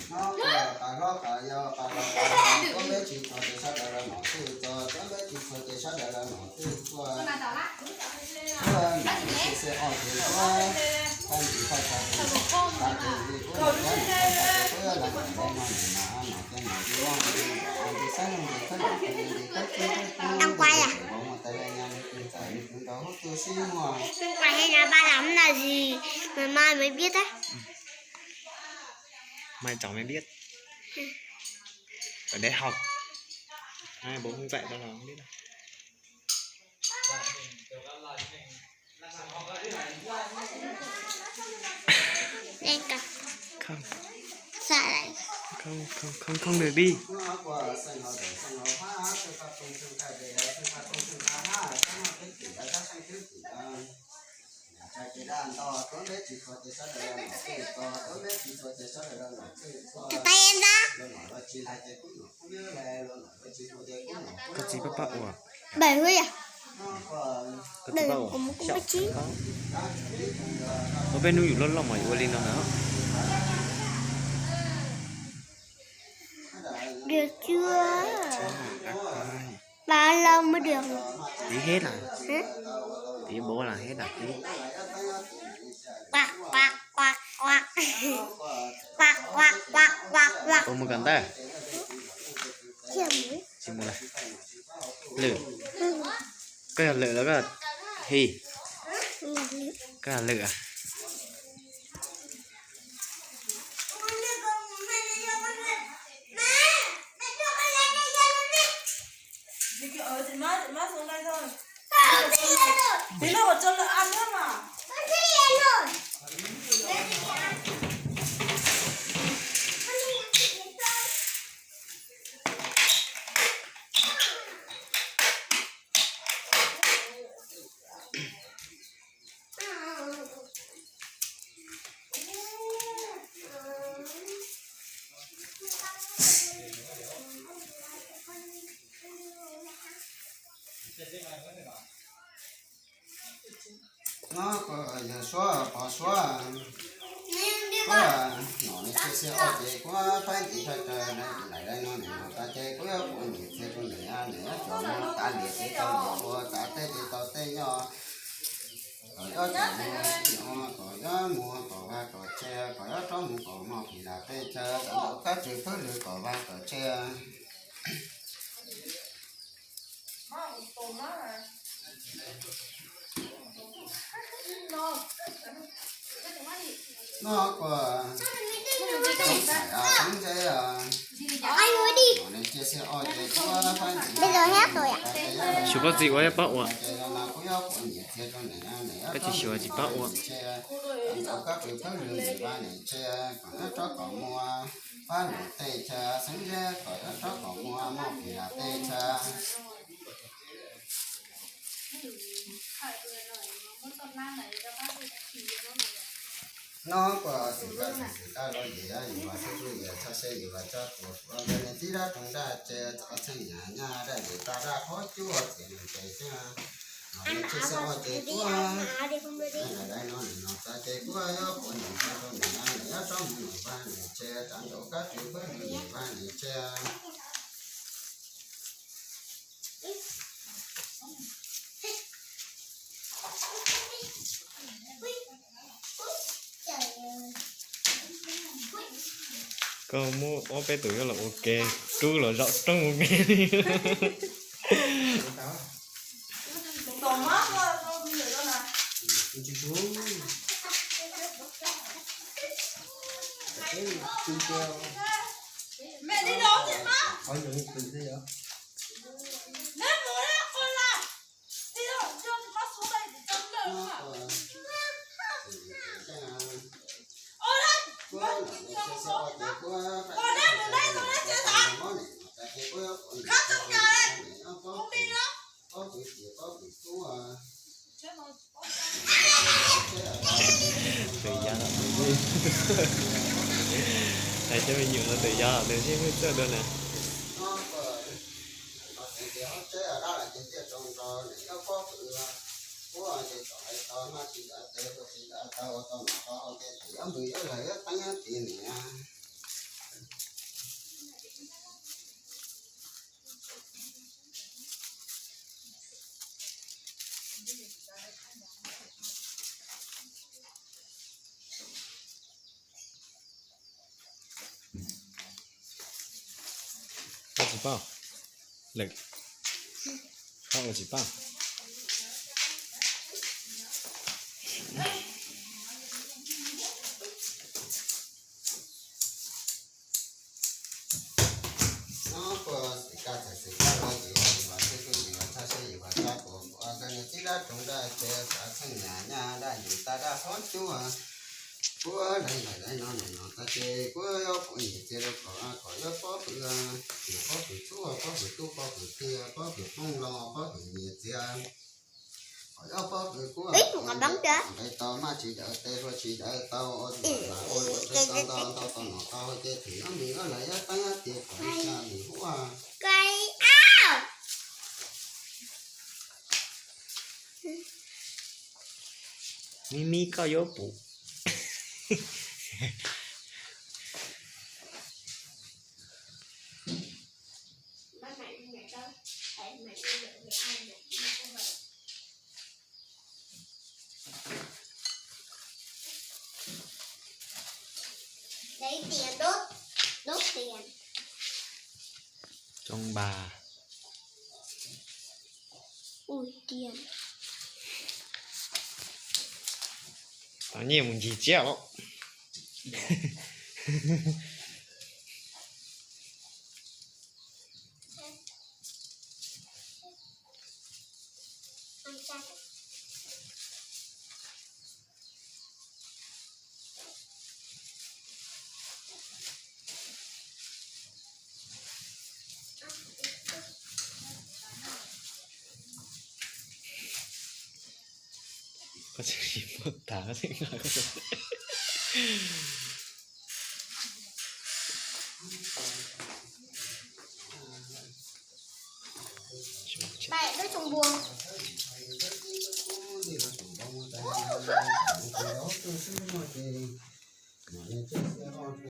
Nyob tas hlob tas yau tas laus tas hluas, tuab npeb tsis txhua ces sawv daws los nom twj txhua, tuab npeb tsis txhua ces sawv daws los nom twj txhua. Tuab npeb tsis txhua ces tuab, tag nrho tag nrho tas ces kuv los cab nws tag ces kuv yuav los nom no nws mas nom ces nom nti loj nti xab nti thab nti thab tub tub tub, muaj tais le nyab nws tus ntxawm nws tus nraug hub tu sib muag. Mày hay nói ba lắm là gì? Mày mai mới biết đấy. Mai cháu mới biết. Ở đại học. Hai bốn không dạy đâu là không biết đâu. Lên kìa. Không. Sao lại? Không, không, không, không được đi. Tay em ra. Koj txiv pab pab ua. Bảy mươi à? Koj txiv pab ua. Bảy mươi, cũng, cũng bảy chín. Ua peb hnub yus loj loj mas yus ua li no na. Được chưa? Bao lâu mới được? Tí hết à? Hả? Tí bố là hết à tí. Quạt, quạt, quạt, quạt. Quạt, quạt, quạt, quạt, quạt. Ua mus koj ntag. Tsis mus lawm. Lwm. Koj yog lwm los koj hi. Koj yog lwm à? No kuv yog Suab, pog Suab. Kuv nom nws cia xia ob ces kuv faib ntiv thawj raws nws lawm no nws nom tas ces kuv yuav ua niam txiv rau nws, nws yuav tsum mus tav liam ces tau liam, ua tav teb ces tau teb nyob. Kom yuav tsum mus nyob, kom yuav mus kom vaj kom tsev, kom yuav rov mus kom muaj phim lam peb chaw, kom kab tswv pawg lwm kom vaj kom tsev. No kuv xeeb ntxwv, nws cia xia ob ces kuv faib ntiv thawj raws nws lawm no nws yuav tsum mus tav teb nyob. Xyuas koj txiv ua, pab ua. Koj tsis xyuas tsis pab ua. Kom kab tswv pawg lwm nws vaj nws tsev, kom yuav rov kom muaj pab nws tej chaw, xeeb ntxwv kom yuav rov kom muaj muaj phim lam peb chaw. No kuv xeeb ntxwv, xeeb ntxwv los yim, yim vas xub yim txhaj se yim vas tso tuam ua npawg nws tib dab roog dab tsev, txoj txheej nyab nyab dab yim tag dab qhuab cub txiv nws tes xwb. Nws cia xia ob ces kuv lawm no nws nom tas ces kuv yuav ua niam txiv rau nws, nws yuav rov mus nws vaj nws tsev, rov ntaus kab tswv pawg lwm nws vaj nws tsev. Koj muab ob peb tus nyob los ua ke, rub los zaum rooj ua ke li. Tus yau los tus, hais cov me nyuam no tus yau los tus sib hwb txawj dua na. Paj, lawm, qab ua tsis paj. Nyob puag xwm kab txawm xwm kab los yus, yus vas txhij xwb yus vas txhaj siab yus vas txhaj puas npua koj niag txib dab roog dab tse xav txheej nyam nyaj dab yus tag dab qhob cuab. Kuv laiv laiv laiv no nim no tag ces kuv yuav pub nyiam txiag rau kom kom yuav pob pw, nyiam pob pw txhub pob pw tub pob pw tiag pob pw poob los pob pw nyiam txiag. Kom yuav pob pw kuv nqe tau maj tsis dawv tes hlua tsis dawv tau ua ua tau ntau ntau tau nom tau ces thim ob nws ob lawv yuav teeb ob tias kom li cas nws huaj. Mib mib koj yuav pum. Cov npas. Tau nyiaj mus ncig tsiab los. Koj tsis muab tas. Bai, lub xyoo npua.